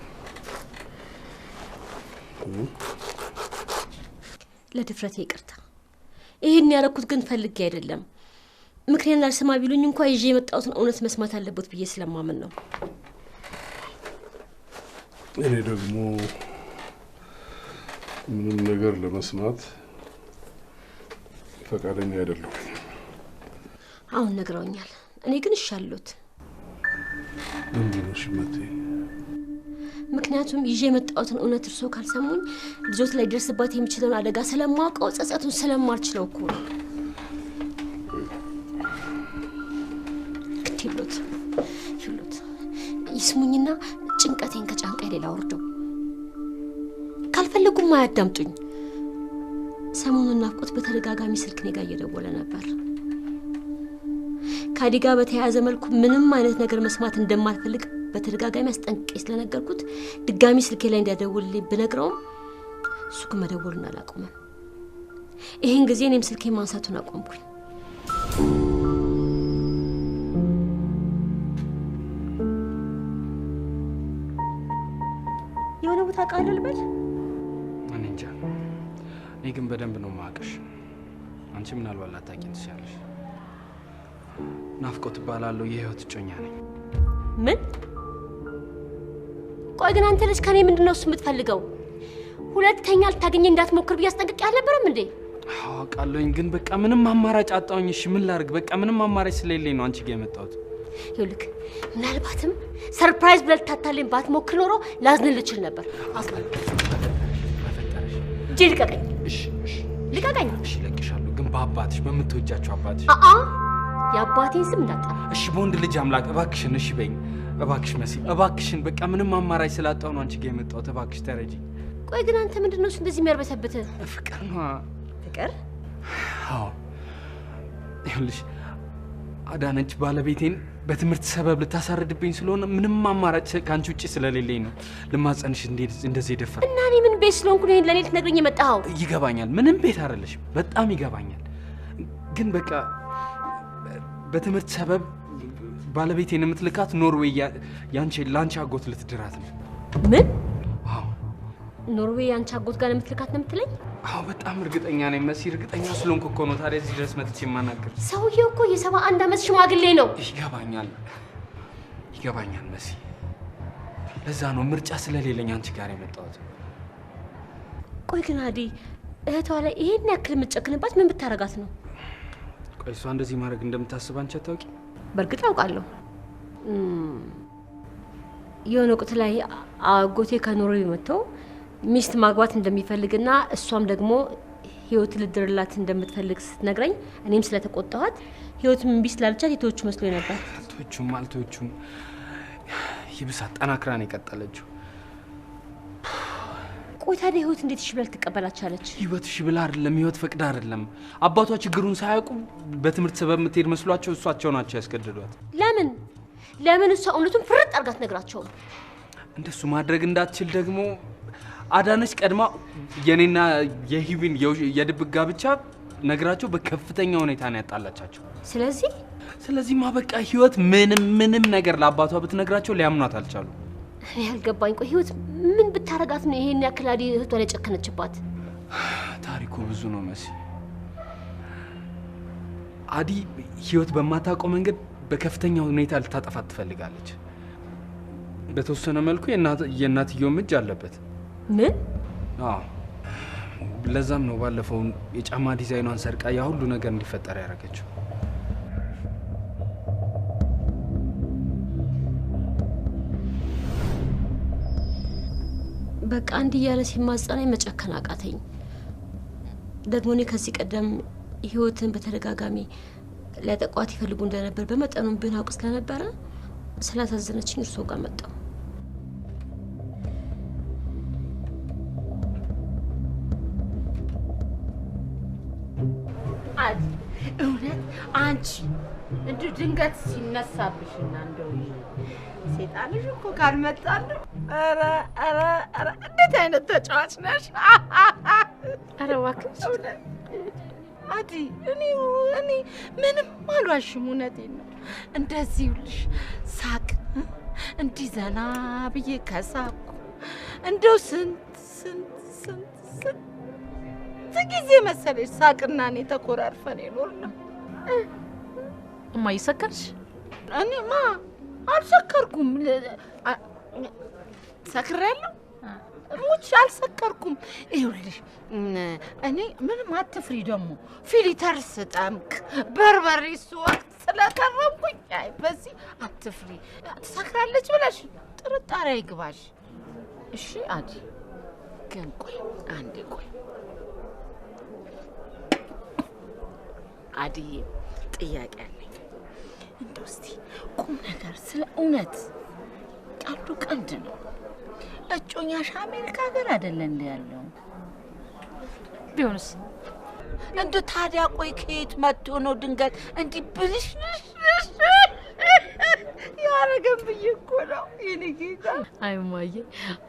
ለድፍረቴ ይቅርታ። ይህን ያደረኩት ግን ፈልጌ አይደለም። ምክሬን አልሰማ ቢሉኝ እንኳ ይዤ የመጣሁትን እውነት መስማት አለበት ብዬ ስለማምን ነው። እኔ ደግሞ ምንም ነገር ለመስማት ፈቃደኛ አይደለሁም። አሁን ነግረውኛል። እኔ ግን እሺ አልሎት። ለምንድን ነው እሺ የማትይኝ? ምክንያቱም ይዤ የመጣሁትን እውነት እርስዎ ካልሰሙኝ ልጆት ላይ ደርስባት የሚችለውን አደጋ ስለማውቀው ጸጸቱን ስለማልችለው እኮ ነው። ግድ የሎት ይሉት ይስሙኝና ጭንቀቴን ከጫንቃዬ ሌላ አውርደው። ካልፈለጉም አያዳምጡኝ። ሰሞኑን ናፍቆት በተደጋጋሚ ስልክ እኔ ጋር እየደወለ ነበር። ከአዲ ጋር በተያያዘ መልኩ ምንም አይነት ነገር መስማት እንደማልፈልግ በተደጋጋሚ አስጠንቅቄ ስለነገርኩት ድጋሚ ስልኬ ላይ እንዲያደውልልኝ ብነግረውም እሱ ግን መደወሉን አላቆመም። ይህን ጊዜ እኔም ስልኬ ማንሳቱን አቆምኩኝ። የሆነ ቦታ ቃል ልበል። እኔ እንጃ። እኔ ግን በደንብ ነው የማውቅሽ። አንቺ ምናልባት ላታውቂኝ ትችያለሽ። ናፍቆት እባላለሁ። የህይወት እጮኛ ነኝ። ምን? ቆይ ግን አንተ ልጅ ከኔ ምንድን ነው እሱ የምትፈልገው? ሁለተኛ ልታገኘኝ እንዳትሞክር ብዬ አስጠንቅቄ አልነበረም እንዴ? አውቃለሁኝ፣ ግን በቃ ምንም አማራጭ አጣሁኝ። እሺ ምን ላድርግ? በቃ ምንም አማራጭ ስለሌለኝ ነው አንቺ ጋር የመጣሁት። ይኸውልህ ምናልባትም surprise ብለህ ልታታለኝ ባትሞክር ኖሮ ላዝንልህ እችል ነበር። እጄ ልቀቀኝ! እሺ እሺ፣ ልቀቀኝ! እሺ እለቅሻለሁ፣ ግን በአባትሽ በምትወጃቸው አባትሽ። አአ የአባቴን ስም እንዳትጠራ። እሺ በወንድ ልጅ አምላክ እባክሽን፣ እሺ በይኝ እባክሽ መሲ፣ እባክሽን። በቃ ምንም አማራጭ ስላጣሁ ነው አንቺ ጋር የመጣሁት። እባክሽ ተረጂኝ። ቆይ ግን አንተ ምንድን ነው እሱ እንደዚህ የሚያርበተብትህ? ፍቅር ነዋ። ፍቅር? አዎ ይኸውልሽ አዳነች ባለቤቴን በትምህርት ሰበብ ልታሳርድብኝ ስለሆነ ምንም አማራጭ ከአንቺ ውጭ ስለሌለኝ ነው ልማጸንሽ እንደዚህ የደፈር። እና እኔ ምን ቤት ስለሆንኩ ነው ይሄን ለእኔ ልትነግረኝ የመጣኸው? ይገባኛል፣ ምንም ቤት አይደለሽም። በጣም ይገባኛል። ግን በቃ በትምህርት ሰበብ ባለቤቴን የምትልካት ኖርዌይ ያንቺ ላንቺ አጎት ልትድራት ነው። ምን? አዎ። ኖርዌይ ያንቺ አጎት ጋር የምትልካት ነው የምትለኝ? አዎ በጣም እርግጠኛ ነኝ መሲ። እርግጠኛ ስለሆንኩ እኮ ነው ታዲያ እዚህ ድረስ መጥቼ የማናገር። ሰውዬው እኮ የ71 ዓመት ሽማግሌ ነው። ይገባኛል ይገባኛል መሲ። ለዛ ነው ምርጫ ስለሌለኝ አንቺ ጋር የመጣሁት። ቆይ ግን አዲ እህቷ ላይ ይሄን ያክል የምትጨክንባት ምን ብታረጋት ነው? ቆይ እሷ እንደዚህ ማድረግ እንደምታስብ አንቺ አታውቂ? በእርግጥ አውቃለሁ። የሆነ ወቅት ላይ አጎቴ ከኖርዌይ መጥተው ሚስት ማግባት እንደሚፈልግና እሷም ደግሞ ህይወት ልድርላት እንደምትፈልግ ስትነግረኝ እኔም ስለተቆጣኋት ህይወት እምቢ ስላለቻት የተወቹ መስሎኝ ነበር። አልተወቹም። ይብስ አጠናክራ ነው የቀጠለችው። ቆይ ታዲያ ህይወት እንዴት እሺ ብላ ልትቀበላት ቻለች? ህይወት እሺ ብላ አይደለም፣ ህይወት ፈቅዳ አይደለም። አባቷ ችግሩን ሳያውቁ በትምህርት ሰበብ የምትሄድ መስሏቸው እሷቸው ናቸው ያስገድዷት። ለምን ለምን እሷ እውነቱን ፍርጥ አድርጋ ትነግራቸውም? እንደሱ ማድረግ እንዳትችል ደግሞ አዳነች ቀድማ የኔና የሂዊን የድብቅ ጋብቻ ነግራቸው በከፍተኛ ሁኔታ ነው ያጣላቻቸው። ስለዚህማ በቃ ህይወት ምንም ነገር ለአባቷ ብትነግራቸው ሊያምኗት አልቻሉ። እኔ ያልገባኝ ቆይ ህይወት ምን ብታረጋት ነው ይሄን ያክል አዲ እህቷ ላይ ጨከነችባት? ታሪኩ ብዙ ነው መሲ። አዲ ህይወት በማታውቀው መንገድ በከፍተኛ ሁኔታ ልታጠፋት ትፈልጋለች። በተወሰነ መልኩ የእናትየውም እጅ አለበት። ምን? አዎ ለዛም ነው ባለፈው የጫማ ዲዛይኗን ሰርቃ ያ ሁሉ ነገር እንዲፈጠር ያደረገችው። በቃ እንዲህ እያለ ሲማጸነኝ መጨከን አቃተኝ። ደግሞ እኔ ከዚህ ቀደም ህይወትን በተደጋጋሚ ሊያጠቋት ይፈልጉ እንደነበር በመጠኑም ቢሆን አውቅ ስለነበረ ስላሳዘነችኝ እርስዎ ጋር መጣሁ። አዲ እውነት አንቺ እንዲሁ ድንገት ሲነሳብሽና እንደው ሴጣንሽ እኮ ካልመጣልሽ ኧረ ኧረ ኧረ እንዴት አይነት ተጫዋች ነሽ! ኧረ እባክሽ አዲ እኔ ምንም አልዋሽም፣ እውነቴን ነው። እንደዚህ ይኸውልሽ ሳቅ እንዲህ ዘና ብዬ ከሳቅኩ እንደው ስንት ስንት ስንት ስንት ጊዜ መሰለሽ ሳቅና እኔ ተኮራርፈን የኖርነው። እማዬ ሰከርሽ? እኔማ አልሰከርኩም። ሰክሬያለሁ? ሙች አልሰከርኩም። ይኸውልሽ እኔ ምንም አትፍሪ። ደግሞ filter ስጠምቅ በርበሬ ስወቅት ስለከረምኩኝ አይ በዚህ አትፍሪ። ትሰክራለች ብለሽ ጥርጣሬ አይግባሽ። እሺ አዲ ግን ቆይ አንዴ ቆይ አዲዬ ጥያቄ አለኝ። እንደው እስቲ ቁም ነገር ስለ እውነት ቀልዱ ቀልድ ነው። እጮኛሽ አሜሪካ ሀገር አይደለ እንደ ያለው? ቢሆንስ? እንደው ታዲያ ቆይ ከየት መጥቶ ነው ድንገት እንዲህ ብልሽ ያረገን ብዬ እኮ ነው የኔ ጌታ። አይ እማዬ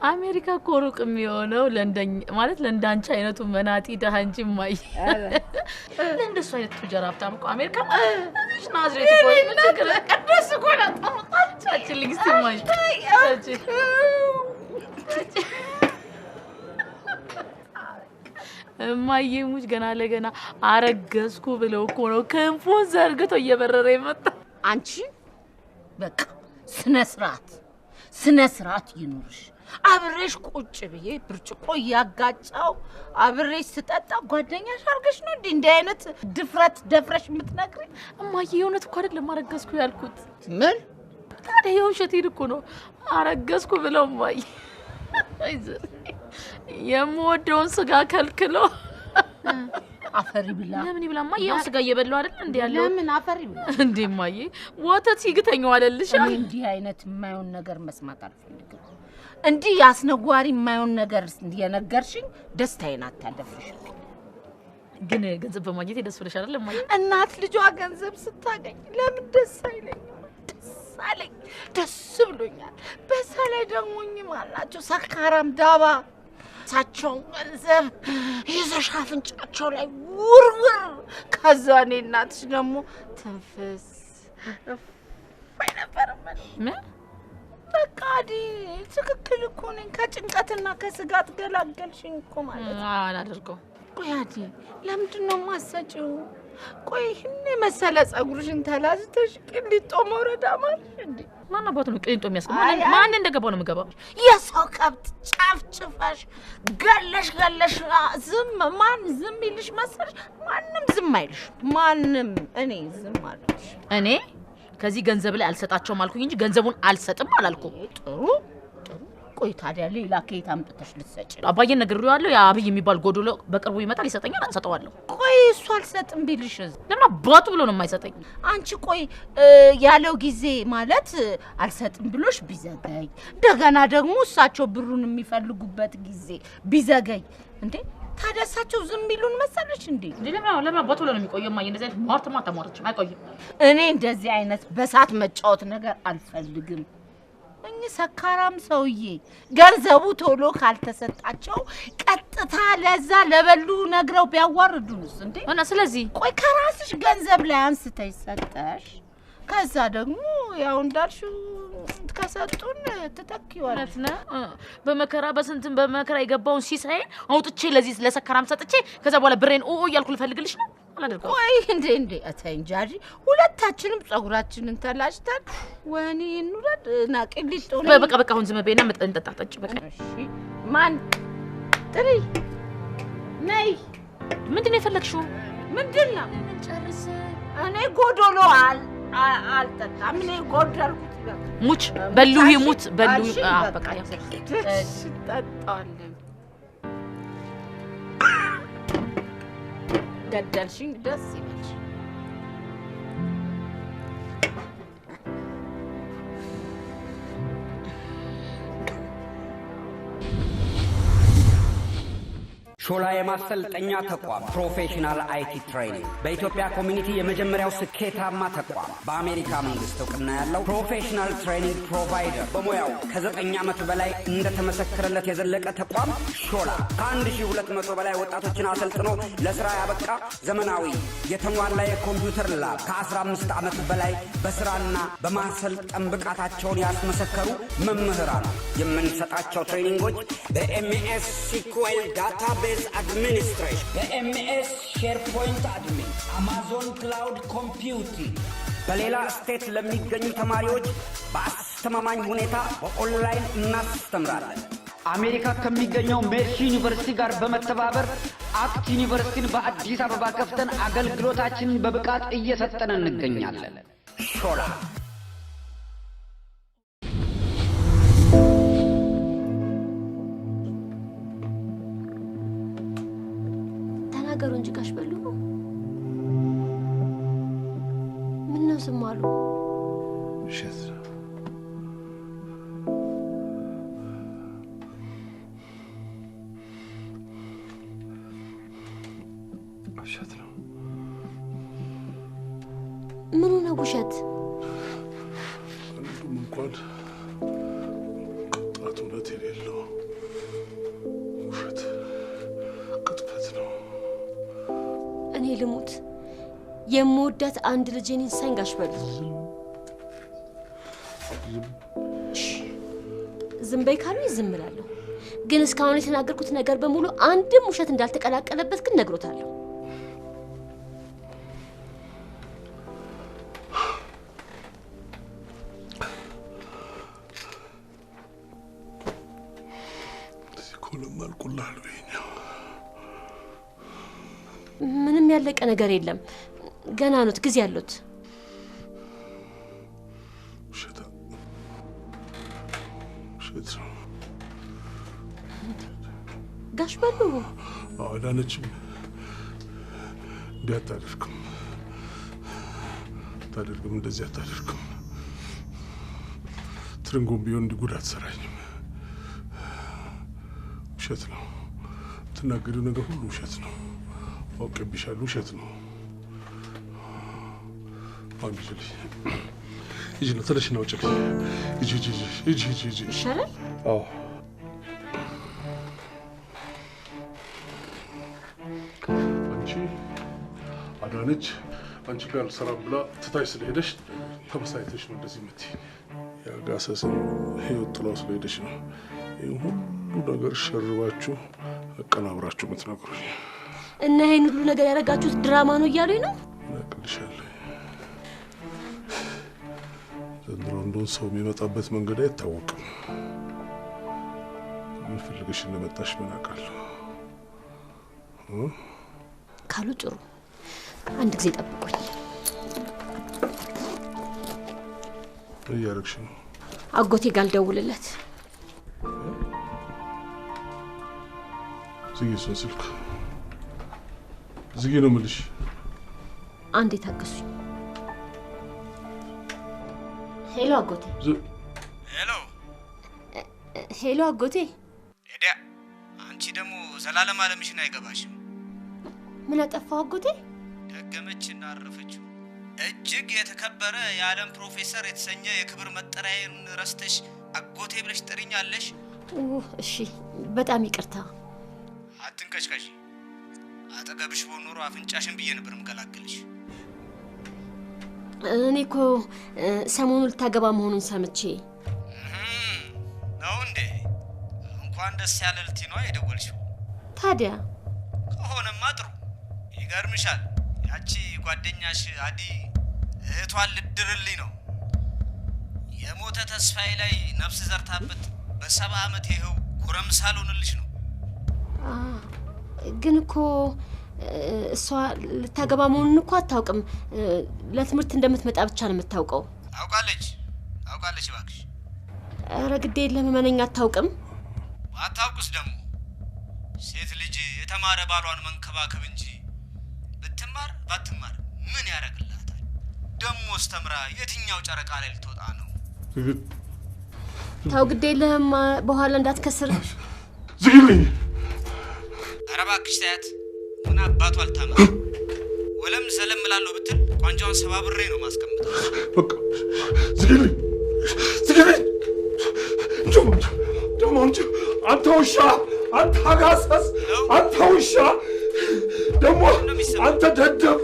አሜሪካ እኮ ሩቅ የሚሆነው ለእንደኝ ማለት ለእንዳንቺ አይነቱ መናጢ ደሃ እንጂ እማዬ ለእንደሱ አይነት ቱጃር ሀብታም እኮ አሜሪካ እዚህ ናዝሬት እኮ ምን ችግር ቅዱስ እኮ ነው። ጫችን ልግስት እማዬ ጫችን እማዬ ሙች ገና ለገና አረገዝኩ ብለው እኮ ነው ክንፉን ዘርግቶ እየበረረ የመጣ። አንቺ በቃ ስነ ስርዓት ይኑርሽ። አብሬሽ ቁጭ ብዬ ብርጭቆ እያጋጫው አብሬሽ ስጠጣ ጓደኛሽ አድርገሽ ነው እንዴ እንዲህ አይነት ድፍረት ደፍረሽ የምትነግሪኝ? እማዬ የእውነት እኮ አይደለም አረገዝኩ ያልኩት። ምን ታዲያ የውሸቴን እኮ ነው አረገዝኩ ብለው እማዬ የምወደውን ስጋ ከልክሎ አፈሪ ብላ። ለምን ይብላ እማዬ? ያው ስጋ እየበላሁ አይደል እንዴ ያለው። ለምን አፈሪ ብላ እንዴ እማዬ? ወተት ይግተኛው አለልሽ። እኔ እንዲህ አይነት የማይሆን ነገር መስማት አልፈልግም። እንዲህ አስነዋሪ የማይሆን ነገር የነገርሽኝ ደስታዬን አታደፍርሽብኝ። ግን ገንዘብ በማግኘቴ ደስ ብለሽ አይደል እማዬ? እናት ልጇ ገንዘብ ስታገኝ ለምን ደስ አይለኝም? ደስ አለኝ፣ ደስ ብሎኛል። በዛ ላይ ደግሞ እኚህ ማን ናቸው ሰካራም ዳባ እሳቸውን ገንዘብ ይዘሽ አፍንጫቸው ላይ ውርውር። ከዛ እኔ እናትሽ ደግሞ ትንፍስ እፎይ ነበር የምለው። ምን በቃ ትክክል እኮ ነኝ። ከጭንቀትና ከስጋት ገላገልሽኝ እኮ ማለት ነው። አላደርገውም። ቆይ አዲ ለምንድን ነው የማትሰጪው? ቆይ ይህን የመሰለ ፀጉርሽን ተላጭተሽ ቅሊንጦ መውረድ አማረሽ እንዴ? ማን አባቱ ነው ቅሊንጦ የሚያስገባው? ማን እንደገባው ነው የምገባው? የሰው ከብት ጨፍጭፈሽ ገለሽ ገለሽ ዝም ማን ዝም ይልሽ መሰለሽ? ማንም ዝም አይልሽ። ማንም እኔ ዝም አልልሽ። እኔ ከዚህ ገንዘብ ላይ አልሰጣቸውም አልኩኝ እንጂ ገንዘቡን አልሰጥም አላልኩም። ጥሩ ጥሩ። ቆይ ታዲያ ሌላ ከየት አምጥተሽ ልትሰጪ ነው? አባዬን ነግሬዋለሁ። ያ አብይ የሚባል ጎዶሎ በቅርቡ ይመጣል፣ ይሰጠኛል፣ እሰጠዋለሁ። ቆይ እሱ አልሰጥም ቢልሽ ለምን አባቱ ብሎ ነው የማይሰጠኝ? አንቺ ቆይ ያለው ጊዜ ማለት አልሰጥም ብሎሽ ቢዘገይ፣ እንደገና ደግሞ እሳቸው ብሩን የሚፈልጉበት ጊዜ ቢዘገይ፣ እንዴ ታዲያ እሳቸው ዝም ይሉን መሰለሽ እንዴ? ለምን አባቱ ብሎ ነው የሚቆየው? እማዬ እንደዚህ አይነት ሟርትማ አታሟርችም፣ አይቆይም። እኔ እንደዚህ አይነት በሳት መጫወት ነገር አልፈልግም። እኚህ ሰካራም ሰውዬ ገንዘቡ ቶሎ ካልተሰጣቸው ቀጥታ ለዛ ለበሉ ነግረው ቢያዋርዱንስ እንዴ? እና ስለዚህ ቆይ ከራስሽ ገንዘብ ላይ አንስተሽ ሰጠሽ፣ ከዛ ደግሞ ያው እንዳልሽው ከሰጡን ትተኪዋለሽ። እውነት ነው። በመከራ በስንትም በመከራ የገባውን ሲሳይን አውጥቼ ለዚህ ለሰካራም ሰጥቼ ከዛ በኋላ ብሬን ኦ እያልኩ ልፈልግልሽ ነው? አላደርገውም። ቆይ እንዴ እንዴ እተይ እንጂ አዲ፣ ሁለታችንም ፀጉራችንን ተላጭተን ወህኒ እንውረድ እና ቅሊንጦ በቃ በቃ አሁን ዝም በይና እንጠጣ፣ ጠጪ በቃ። እሺ ማን ጥሪ? ነይ። ምንድን ነው የፈለግሽው? ምንድን ነው? ጨርስ። እኔ ጎዶሎ አልጠጣም። እኔ ጎደልኩት። ሙች በሉ ይሙት በሉ። በቃ ያው እጠጣዋለሁ። ገደልሽኝ፣ ደስ ይበልሽ። ሾላ የማሰልጠኛ ተቋም professional IT training በኢትዮጵያ community የመጀመሪያው ስኬታማ ተቋም፣ በአሜሪካ መንግስት እውቅና ያለው professional training provider፣ በሙያው ከ9 ዓመት በላይ እንደተመሰከረለት የዘለቀ ተቋም ሾላ ከ1200 በላይ ወጣቶችን አሰልጥኖ ለስራ ያበቃ ዘመናዊ የተሟላ የኮምፒውተር lab፣ ከ15 ዓመት በላይ በስራና በማሰልጠን ብቃታቸውን ያስመሰከሩ መምህራን። የምንሰጣቸው training ኦች በ MS SQL database administration፣ በ MS SharePoint admin፣ Amazon cloud computing፣ በሌላ state ለሚገኙ ተማሪዎች በአስተማማኝ ሁኔታ በኦንላይን እናስተምራለን። አሜሪካ ከሚገኘው ሜርሲ ዩኒቨርሲቲ ጋር በመተባበር አክት ዩኒቨርሲቲን በአዲስ አበባ ከፍተን አገልግሎታችንን በብቃት እየሰጠን እንገኛለን። ሾላ። ተናገሩ እንጂ ጋሽ በሉ። ምነው ዝም አሉ? ውሸት ነው። ውሸት ነው። ምኑ ነው ውሸት? አንዱም እንኳን ቅጣት እውነት የሌለው ውሸት ቅጥፈት ነው። እኔ ልሙት የምወዳት አንድ ልጄን ይንሳኝ ጋሽ በሉ። ዝም በይ ካሉኝ ዝም እላለሁ። ግን እስካሁን የተናገርኩት ነገር በሙሉ አንድም ውሸት እንዳልተቀላቀለበት ግን ነግሮታለሁ። ምንም ያለቀ ነገር የለም። ገና ኖት፣ ጊዜ አሉት። ውሸት ውሸት ነው ጋሽ በሉ። አዳነችም እንዲህ አታደርግም፣ አታደርግም፣ እንደዚህ አታደርግም። ትርንጎም ቢሆን እንዲህ ጉድ አትሰራኝም። ውሸት ነው የምትናገሪው ነገር ሁሉ ውሸት ነው። አውቄብሻለሁ፣ ውሸት ነው። አሁን ሂጂልኝ፣ ሂጂ ነው፣ ተነሽና ውጭልኝ። ሂጂ ሂጂ ሂጂ ሂጂ ሂጂ። ይሻላል። አዎ አንቺ አዳነች አንቺ ጋር አልሰራም ብላ ትታሽ ስለሄደሽ ተበሳይተሽ ነው እንደዚህ የምትይኝ። ያጋሰስን ህይወት ጥላው ስለሄደች ነው ይህ ሁሉ ነገር ሸርባችሁ አቀናብራችሁ የምትነግሩኝ። እና ይሄን ሁሉ ነገር ያደረጋችሁት ድራማ ነው እያሉኝ ነው? እናቅልሻለሁ። ዘንድሮ እንደውን ሰው የሚመጣበት መንገድ አይታወቅም። ምን ፈልገሽ እንደመጣሽ ምን አውቃለሁ? ካሉ ጥሩ፣ አንድ ጊዜ ጠብቁኝ። እያደረግሽ ነው? አጎቴ ጋር ልደውልለት። ዝጊ እሱን ስልክ ዝጊ ነው የምልሽ። አንዴ ታገሱኝ። Hello አጎቴ። Hello Hello አጎቴ። ኤዲያ፣ አንቺ ደግሞ ዘላለም አለምሽን አይገባሽም። ምን አጠፋሁ አጎቴ? ደገመች እና አረፈችው። እጅግ የተከበረ የዓለም ፕሮፌሰር የተሰኘ የክብር መጠሪያዬን ረስተሽ አጎቴ ብለሽ ትጠሪኛለሽ? እሺ፣ በጣም ይቅርታ። አትንቀሽቀሽ። አጠገብሽ ብሆን ኖሮ አፍንጫሽን ብዬ ነበር የምገላግልሽ። እኔ እኮ ሰሞኑን ልታገባ መሆኑን ሰምቼ ነው እንዴ? እንኳን ደስ ያለ ልትይ ነዋ የደወልሽው። ታዲያ ከሆነማ ጥሩ። ይገርምሻል፣ ያቺ ጓደኛሽ አዲ እህቷን ልድርልኝ ነው። የሞተ ተስፋዬ ላይ ነፍስ ዘርታበት በ70 ዓመት ይኸው ጎረምሳ ልሆንልሽ ነው። ግን እኮ እሷ ልታገባ መሆኑን እኮ አታውቅም። ለትምህርት እንደምትመጣ ብቻ ነው የምታውቀው። አውቃለች አውቃለች፣ እባክሽ። ኧረ ግድ የለም እመነኝ፣ አታውቅም። ባታውቅስ ደግሞ ሴት ልጅ የተማረ ባሏን መንከባከብ እንጂ ብትማር ባትማር ምን ያደርግላታል? ደሞስ ተምራ የትኛው ጨረቃ ላይ ልትወጣ ነው? ተው፣ ግድ የለህም፣ በኋላ እንዳትከስር። ዝግልኝ። ኧረ እባክሽ ተያት። ምን አባቱ አልታመም። ወለም ዘለም እላለሁ ብትል ቋንጫውን ሰባብሬ ነው ማስቀምጠው። በቃ ዝግልኝ፣ ዝግልኝ። ደግሞ አንተ ውሻ፣ አንተ አጋሰስ፣ አንተ ውሻ፣ ደግሞ አንተ ደደብ፣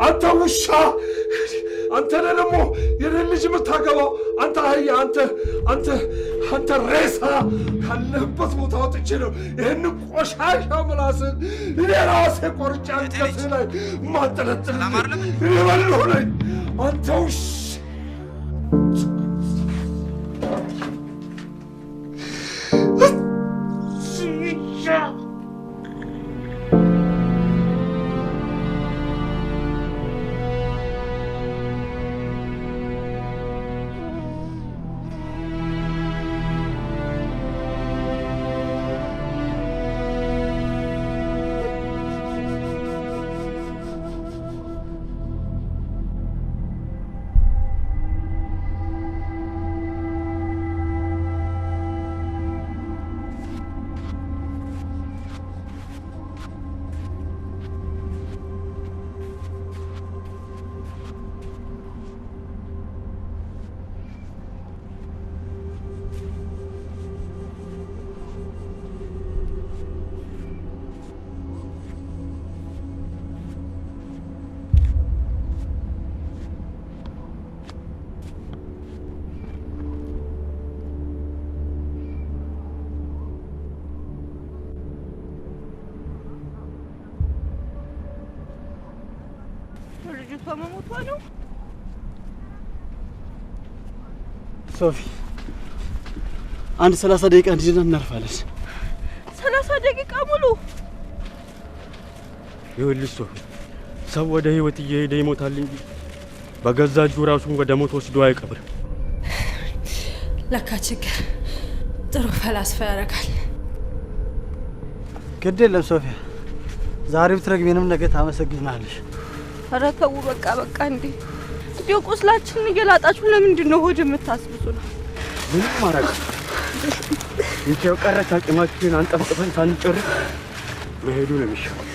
አንተ ውሻ፣ አንተ ነህ ደግሞ የኔን ልጅ የምታገባው። አንተ አህያ፣ አንተ አንተ አንተ ሬሳ፣ ካለህበት ቦታ ወጥቼ ነው ይህን ቆሻሻ ምላስን እኔ ራሴ ቆርጬ አንገትህ ላይ ማጠለጥል። እኔ በልሁ ነኝ። አንተ ውሻ። ልጅቷ መሞቷ ነው። ሶፊ፣ አንድ 30 ደቂቃ እንዲና እናርፋለን። 30 ደቂቃ ሙሉ? ይኸውልሽ ሶፊ፣ ሰው ወደ ህይወት እየሄደ ይሞታል እንጂ በገዛ እጁ ራሱን ወደ ሞት ወስዶ አይቀብርም። ለካ ችግር ጥሩ ፈላስፋ ያደርጋል። ግድ የለም ሶፊያ፣ ዛሬ ብትረግሜንም ነገ ታመሰግናለሽ። ኧረ ተው በቃ በቃ። እንዴ እንዲያው ቁስላችንን እየላጣችሁ ለምንድን ነው ሆድ የምታስብሱ ነው? ምንም ማድረግ ይቺው ቀረች አቅማችንን አንጠፍጥፈን ሳንጨርስ መሄዱ ነው የሚሻለው።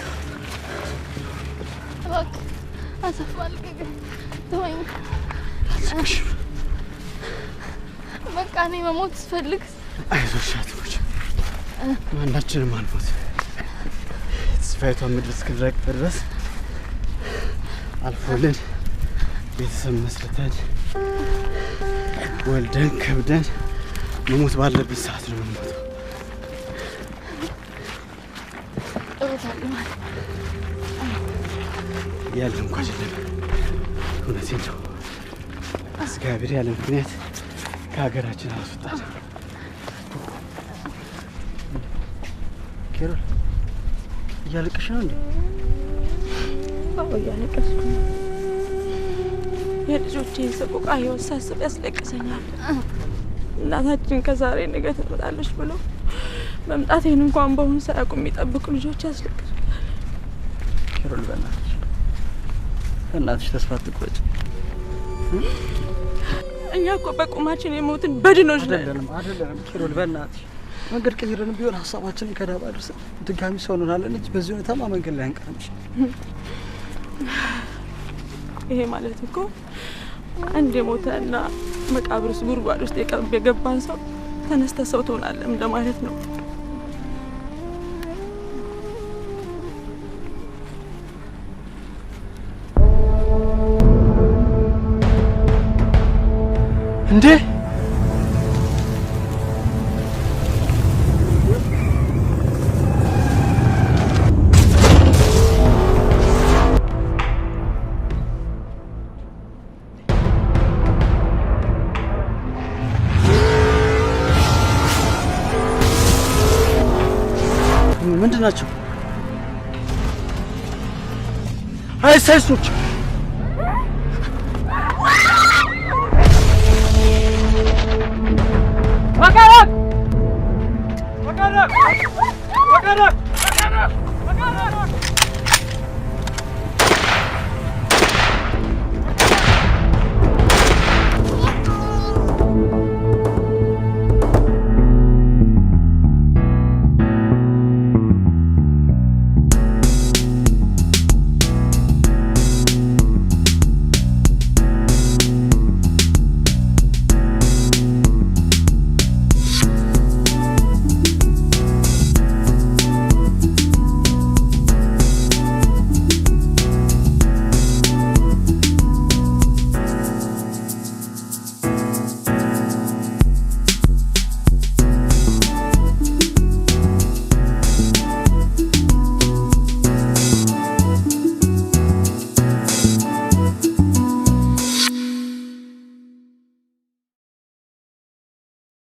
እባክህ አሰፋ ልቀቀኝ፣ ተወኝ። በቃ እኔ መሞት ስፈልግ። አይዞሽ አትሞች፣ ማናችንም አንሞት። ተስፋይቷን ምድር እስክንረግጥ ድረስ አልፎልን ቤተሰብ መስርተን ወልደን ከብደን መሞት ባለብን ሰዓት ነው የምንሞተው። ጥሩ ታልማል። ያለምኩ አይደለም፣ እውነቴን ነው። እግዚአብሔር ያለ ምክንያት ከሀገራችን አስወጣን። ኬሮል እያለቀሽ ነው እንዴ? አዎ እያለቀስኩ ነው። የልጆቼን ሰቆቃ ህይወት ሳስብ ያስለቅሰኛል። እናታችን ከዛሬ ነገ ትመጣለች ብሎ መምጣቴን እንኳን በአሁኑ ሳያውቁ የሚጠብቁ ልጆች ያስለቅሱኛል። ኬሮል በእናትሽ በእናትሽ ተስፋ አትቁረጭ። እኛ እኮ በቁማችን የሞትን በድኖች ነን። አይደለንም አይደለንም ኬሮል በእናትሽ መንገድ ቀይረን ቢሆን ሀሳባችንን ከዳባ አድርሰን ድጋሚ ሰው እንሆናለን እንጂ በዚህ ሁኔታማ መንገድ ላይ አንቀርም። ይሄ ማለት እኮ አንድ የሞተና መቃብር ውስጥ ጉድጓድ ውስጥ የገባን ሰው ተነስተ ሰው ትሆናለህ እንደማለት ነው። እንዴ ምንድን ናቸው? አይሳይሶች ወቀረክ ወቀረክ ወቀረክ።